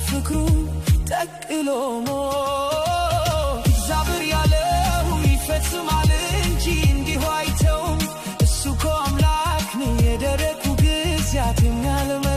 በፍቅሩ ጠቅሎ። እግዚአብሔር ያለው ይፈጽማል እንጂ እንዲሁ አይተውም። እሱ እኮ አምላክ ነው፣ የደረቁ ጊዜያት የሚያለመ